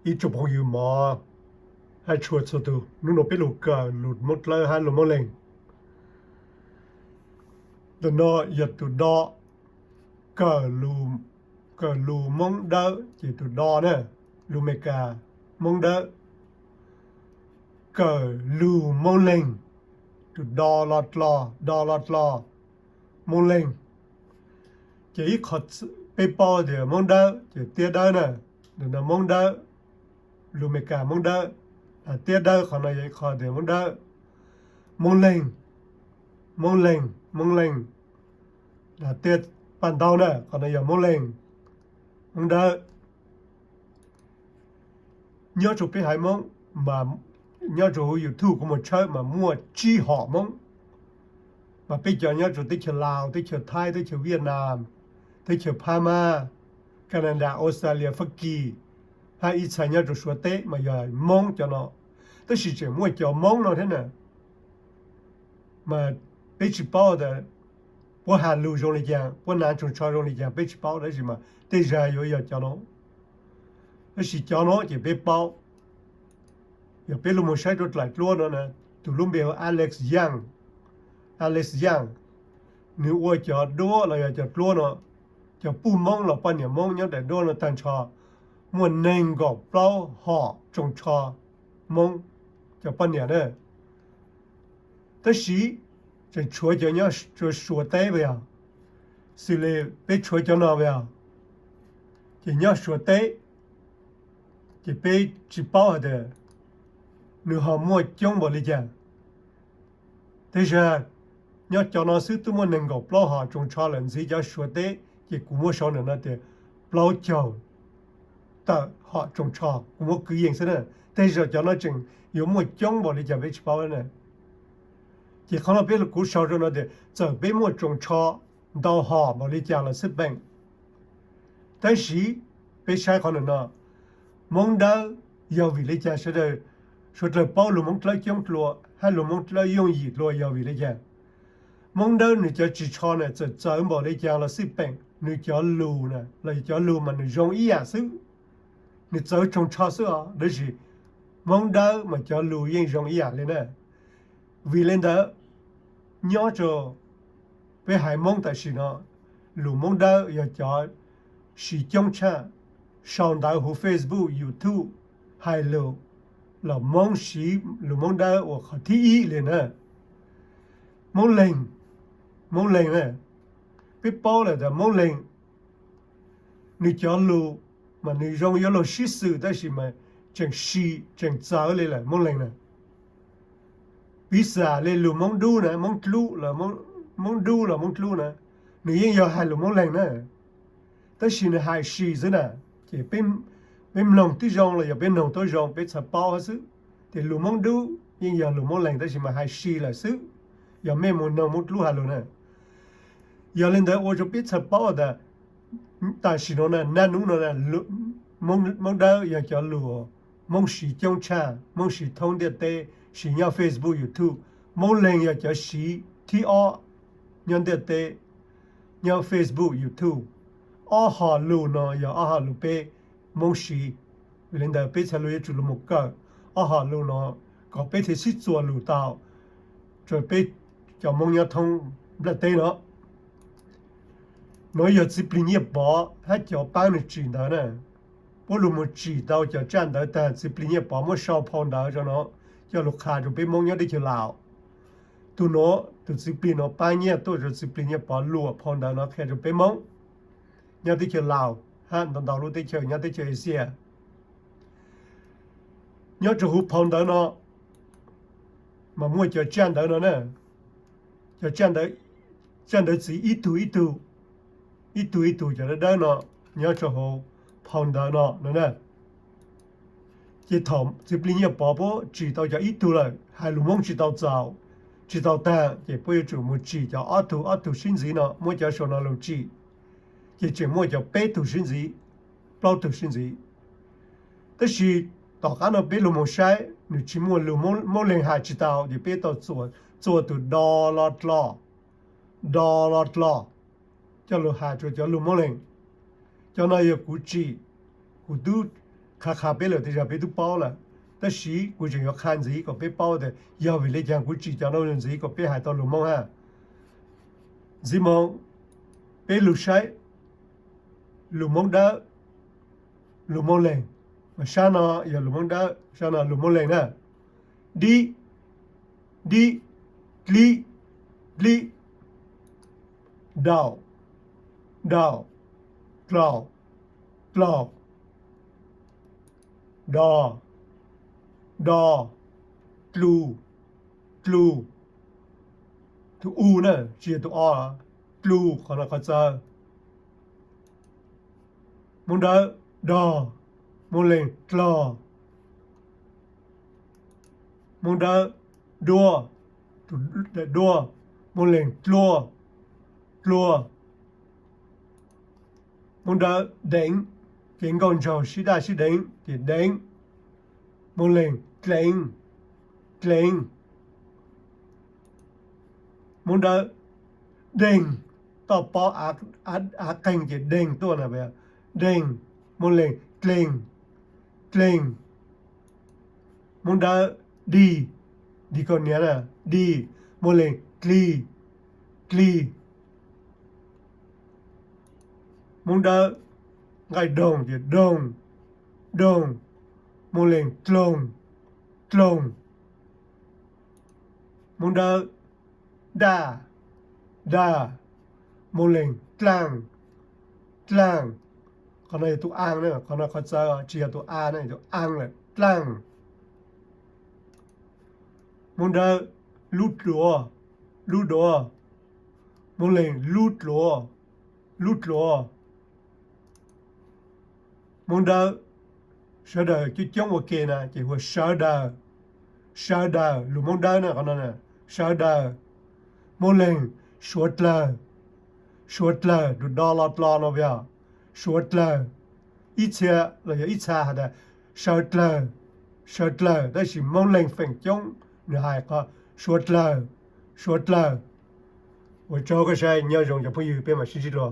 Ib tsoom phooj ywg mog, hab tshua txhua tug, nub nua peb lug kawm lug Moob Dlawb hab lug Moob Leeg. Ntawm no yog tug do, kawm lug, kawm lug Moob Dawb ces tug do na, lug Meskas Moob Dawb. Kawm lug Moob Leeg, tug do lo dlo, do lo dlo, Moob Leeg. Ces ib qho peb paub tias Moob Dawb ces tiab dawb na, ntawm no Moob Dawb, lug Meskas Moob Dawb, tiab dawb, qhov no yog ib qho tias Moob Dawb. Moob Leeg, Moob Leeg, Moob Leeg, tiab paj ntaub na, qhov no yog Moob Leeg, Moob Dawb. Nyob rua peb haiv Moob, nyob rua huv YouTube kuv moog tshawb mas muaj tsib hom Moob. Mas peb cov nyob rua teb chaws Laus, teb chaws Thaib, teb chaws Vietnam, teb chaws Phab Mab, Canada, Australia, Fab Kis, hab ib txha nyob rua Suav teb mas yog Moob cov no. Tab sis tseem muaj cov Moob no thiab na. Mas peb tsis paub tas puab has lug zoo li cas, puab hnav tsoos tsho zoo li cas peb tsis paub, tab sis mas tej zag yuav yog cov no. Tab sis cov no ces peb paub. Yog peb lug moog saib rua dlaim dluab no na, tug lub npe hu Alex Young, Alex Young, nwg ua cov duab los yog cov dluab no, cov puj Moob los poj niam Moob nyob daim duab no tag nrho muaj neeg nkaum plaub hom tsoos tsho Moob, cov poj niam na. Tab sis tseem tshuav cov nyob rua Suav teb puas yog, xws li peb tshuav cov no puas yog, ces nyob Suav teb, ces peb tsis paub has tas nwg ho muaj coob npaum li cas. Tej zag nyob cov no xwb twb muaj neeg nkaum plaub hom tsoos tsho lawm, ntxiv cov Suav teb ces kuv muab sau ntawm no tias plaub caug tawm hom tsoos tsho, kuv muab kwv yees xwb na. Tej zag cov no tseem yuav muaj coob npaum li cas peb tsis paub na. Ces qhov no peb, kuv sau rua no tias txawm peb muaj tsoos tsho ntau hom npaum li cas los xij peem, tab sis peb saib qhov ntawm no, Moob Dawb, yog vim li cas sawv daws, suav dlawg paub lug Moob Dlawb coob dlua hab lug Moob Dlawb yooj yim dlua yog vim li cas? Moob Dawb nwg cov ris tsho na txawm txawv npaum li cas los xij peem, nwg cov lug na los yog cov lug mas nwg zoo ib yam xwb, nwg txawv tsoos tsho xwb os, tab sis Moob Dawb mas cov lug yeej zoo ib yam li na. Vim li ntawd, nyob rua peb haiv Moob tam sim no, lug Moob Dawb yog cov siv coob tshaj, sau ntawv huv Facebook, YouTube, hais lug los Moob siv lug Moob Dawb ua qhov thib ib li na. Moob Leeg, Moob Leeg na, peb paub lawm tas Moob Leeg nwg cov lug mas nwg zoo yuav luag sib xws tab sis mas tseem sim tseem txawv li lawm Moob Leeg na. Piv xam li lug Moob Dub na, Moob Dlub los, Moob Dub los Moob Dlub na, nwg yeej yog hais lug Moob Leeg na, tab sis nwg hais sim xwb na. Ces peb mloog tib zoo los yog peb mloog tub zoo peb txhaj paub hab xwb. Ces lug Moob Dub yeej yog lug Moob Leeg tab sis mas hais sim lawm xwb, yog mej moog noog Moob Dlub has lug na. Yog li ntawd ua rua peb txhaj paub tas tam sim no na, naj nub no, Moob Dawb yog cov lug Moob siv coob tshaj, Moob siv thoob ntiaj teb, siv nyob Facebook, YouTube. Moob Leeg yog cov siv thib ob nyob ntiaj teb, nyob Facebook, YouTube. Ob hom lug no yog ob hom lug peb Moob siv. Vim li ntawd peb txhaj lug yuav tsum lug moog kawm ob hom lug no kom peb thiaj sib txuas lug tau rua peb cov Moob nyob thoob nplaj teb no. Nuav yog Txiv Plig Nyiaj Pov hab cov paab nwg tsim ntawd na. Puab lug moog tsim tau cov tsaj ntawv taag, Txiv Plig Nyiaj Pov muab sau phau ntawv rua no coj lug qha rua peb Moob nyob teb chaws Laus. Tug nuav, tug Txiv Plig nuav paab nyiaj tuaj rua Txiv Plig Nyiaj Pov luam phau ntawv no qhia rua peb Moob nyob teb chaws Laus hab ntau ntau lub teb chaws nyob teb chaws Asia. Nyob rua huv phau ntawv no mas muaj cov tsaj ntawv no na, cov tsaj ntawv txiv ib tug ib tug, ib tug ib tug cov dawb dawb no nyob rua huv phau ntawv no no na. Ces thaum Txiv Plig Nyiaj Pov puab tsim tau cov ib tug lawm, hais lug Moob tsis tau txaus, tsis tau taag, ces puab yuav tsum moog tsim cov ob tug ob tug sib ntxiv no, muab cov sau no lug tsim, ces tseem muaj cov peb tug sib ntxiv, plaub tug sib ntxiv. Tab sis tom qab no peb lug moog saib nwg tsis muaj lug, Moob Leeg has tsis tau, ces peb tau txua tug do lo dlo, do lo dlo coj lug has rua cov lug Moob Leeg. Cov no yog kuv tsim, kuv tub qha qha peb lawm tej zag peb twb paub lawm, tab sis kuv tseem yuav qha ntxiv kom peb paub tias yog vim le caag kuv tsim cov no ntxiv kom peb hais tau lus Hmoob hab. Ntxiv moo, peb lug saib lus Hmoob Dawb, lus Hmoob Leeg. Sab no yog lus Hmoob Dawb, sab no lus Hmoob Leeg na. Dib, dib, dlib, dlib. Daum, daum, dlaum, dlaum. Do, do, dlu, dlu. Tus u na, tsis yog tus o, dlu, qhov no qhov txawv. Hmoob Dawb, dog, Hmoob Leeg, dlog. Hmoob Dawb, duab, tus duab, Hmoob Leeg, dluab, dluab. Hmoob Dawb, deev, kev nkaug ntsaug sib daj sib deev ces deev, Hmoob Leeg, dleev, dleev. Hmoob Dawb, deeg, toj pob av qeeg ces deeg tuaj na, deeg, Hmoob Leeg, dleeg, dleeg. Hmoob Dawb, dig, dig koj niam na, dig, Hmoob Leeg, dlig, dlig. Hmoob Dawb, nqaij doog ces doog, doog, Hmoob Leeg, dloog, dloog. Hmoob Dawb, daj, daj, Hmoob Leeg, dlaaj, dlaaj. Qhov no yog tus a na, qhov no qhov txawv tsis yog tus a na, yog tus a lawm, dlaaj. Hmoob Dawb, lub duav, lub duav, Hmoob Leeg, lub dluav, lub dluav. Hmoob Dawb, sawv daws coob coob ua ke na ces hu ua sawv daws, sawv daws, lus Hmoob Dawb na qhov no, sawv daws. Hmoob Leeg, suav dlawg, suav dlawg, lus do lo dlo no yog suav dlawg. Ib txhia los yog ib txha has tas sawv dlawg, sawv dlawg, tab sis Hmoob Leeg feem coob nws hais qhov suav dlawg, suav dlawg. Ua tsaug koj saib, nyob zoo cov phooj ywg, peb mam sib ntsib dlua.